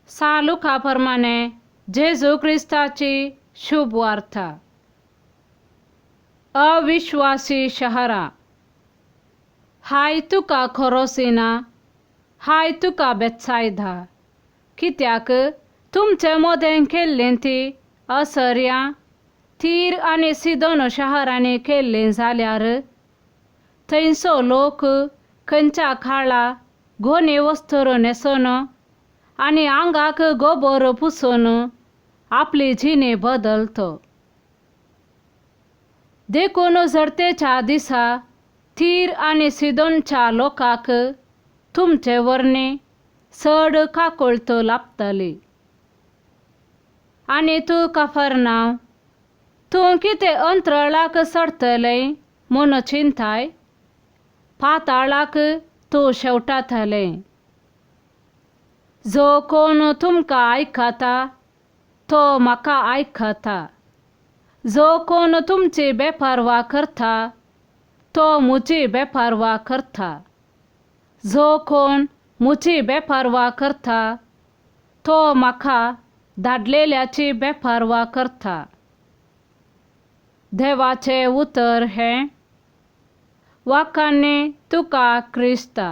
सालुका प्रमाणे जेजू क्रिस्ताची शुभ वार्ता. अविश्वासी शहरा, हाय तुका खोरोसिना, हाय तुका बेत्सायदा, कित्याक तुमचे मदें केल्लीं ती असर्यां तीर आनी सिदोन शहरांनी केल्लीं जाल्यार थंयचो लोक खंयच्या काळा गोनी वस्तूर न्हेसून आनी आंगाक गोबोर पुसून आपली जिणी बदलतो. देखून जरतेच्या दिसा तीर आनी सिदोनच्या लोकांक तुमचे वरणी चड काकुळट लाबतली. आनी तूं कफरनांव, तूं कितें अंतराळाक चडटलें म्हूण चिंताय? पाताळाक तूं शेवटातलें. जो कोण तुमकां आयकता तो म्हाका आयकता, जो कोण तुमची बेपारवा करता तो म्हजी बेपारवा करता, जो कोण म्हजी बेपारवा करता तो म्हाका धाडलेल्याची बेपारवा करता. देवाचें उतर हें. वाखाणणी तुका क्रिस्ता.